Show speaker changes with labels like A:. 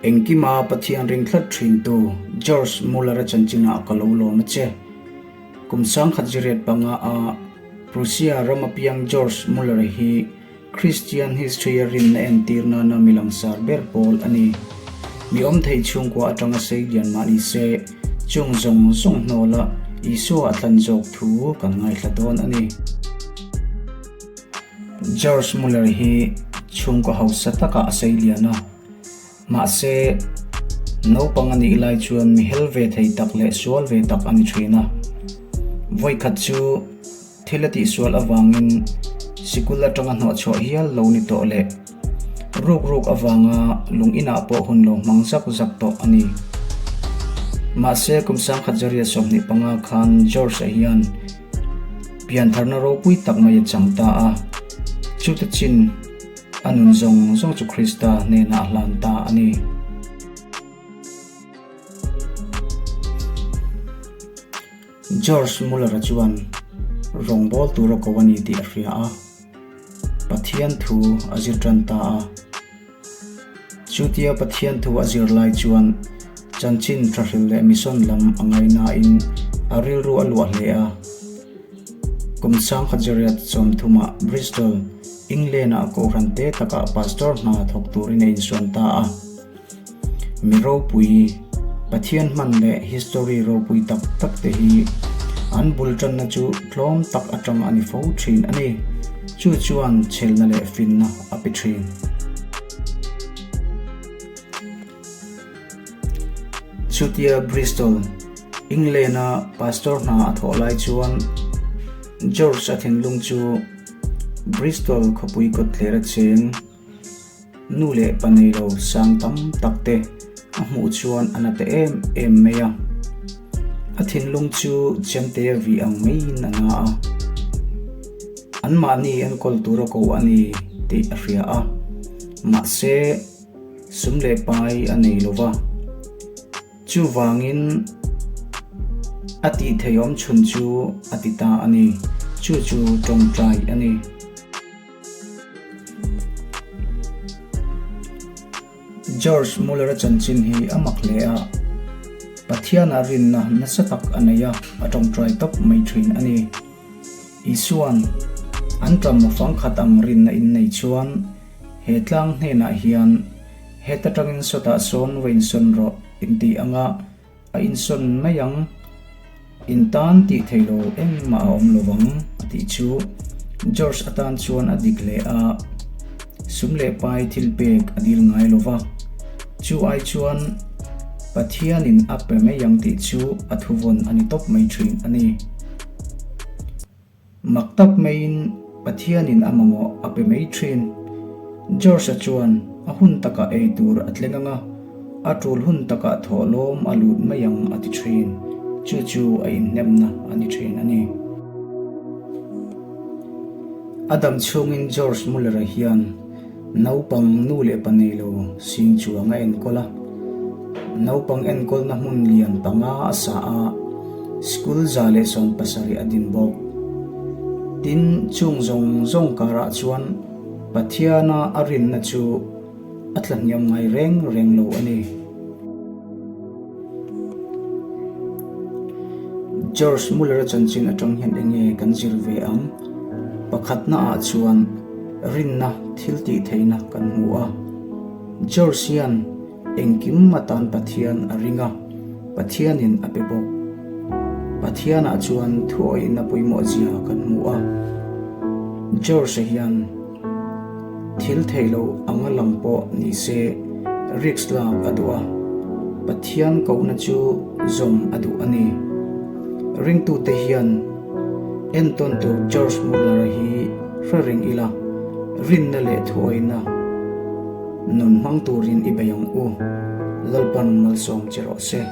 A: Engkima Pathian ring tlat thintu George Muller-a chanchinah ka lo lawm a che. Kum sangkhat ziriat panga a Prussia ram apiang George Muller-a hi Christian history-a rinna entir nana mi langsar ber pawl a ni. Mi awm thei chhungkua atanga sei lian mah ni se, chung zawng zawng hnawla Isua a tlan zawk thu kan ngaithla dawn a ni. George Muller hi chhungkaw hausa takah a sei lian a, mahse, naupang a nih lai chuan mi hel ve thei tak leh sual ve tak a ni thin a. Vawikhat chu thil a tihsual avangin sikul atanga hnawhchhuah hial lo ni tawh leh ruk ruk avanga lung inah pawh hun lo hmang zak zak tawh a ni. Mahse, kum sangkhat zaria 25 khan George-a hian Piantharna ropui tak mai a chang ta a, chute chin a nun zawng zawng chu Krista hnenah a hlan ta a ni. George Muller-a chuan rawngbâwl tura ko a ni tih a hria a, Pathian thu a zir ṭan ta a. Chutia Pathian thu a zir lai chuan chanchin thahril leh mission lam a ngaihnain a rilru a luah hle a. Kum sangkhat zariat sawmthumah Bristol, England-ah kohhran te takah pastor hna thawk turin a insuan ta a. Mi ropui, Pathian hman leh history ropui tak tak te hi an bul tanna chu tlawm tak atang a ni fo thin a ni. Chu chuan chhelna leh finna a pe thin. Chutia Bristol, England-a pastor hna a thawh lai chuan George-a thinlung chu Bristol khawpui kawtthler a cheng. Nu leh pa nei lo sang tam tak te a hmuh chuan a na ta em em mai a. A thinlung chu chemte a vih ang maiin a na a. Anmahni enkawl tura ko a ni tih a hria a, mahse sum leh pai a nei lo va. Chuvangin a tih theiawm chhun chu a ti ta a ni, chu chu tawngtai a ni. George Muller-a chanchin hi a mak hle a, Pathianah rinna nasa tak a nei a, a tawngtai tawp mai thin a ni. Isua'n an ṭam fangkhat ang rinna in nei chuan he tlang hnenah hian heta tangin sawtah sawn va insawn rawh inti anga A insawn mai ang, in tan tih thei lo engmah a awm lo vang a tih chu George atan chuan a dik leh a, sum leh pai thil pek a dil ngai lo va, chu ai chuan Pathianin a pe mai ang tih chu a thuvawn a ni tawp mai thin a ni. Mak tak maiin Pathianin a mamawh a pe mai thin. George-a chuan a hun takah ei tur a tleng ang a, a tul hun takah thawhlawm a lut mai ang a ti thin. Chu chu a inhnemna a ni thin a ni. A dam chhungin George Muller-a hian naupang nu leh pa nei lo sing chuang a enkawl a. Naupang enkawlna hmun lian panga a sa a, school 170 a din bawk. Tin, chung zawng zawng karah chuan Pathiana a rinna chu a tlahniam ngai reng reng lo a ni. George Muller-a chanchin atang hian eng nge kan zir ve ang? Pakhatnaah chuan rinna thil tih theihna kan hmu a. George hian engkim atan Pathian a ring a, Pathianin a pe bawk. Pathianah chuan thuawihna pawimawh zia kan hmu a. George-a hian thil theih loh anga lang pawh ni se risk lak a duh a, Pathian kohna chu zawm a duh a ni. Ringtute hian entawn tur George Muller-a hi hre reng ila, rinna leh thuawihna nun hmang turin i bei ang u, Lalpan malsawm che rawh se.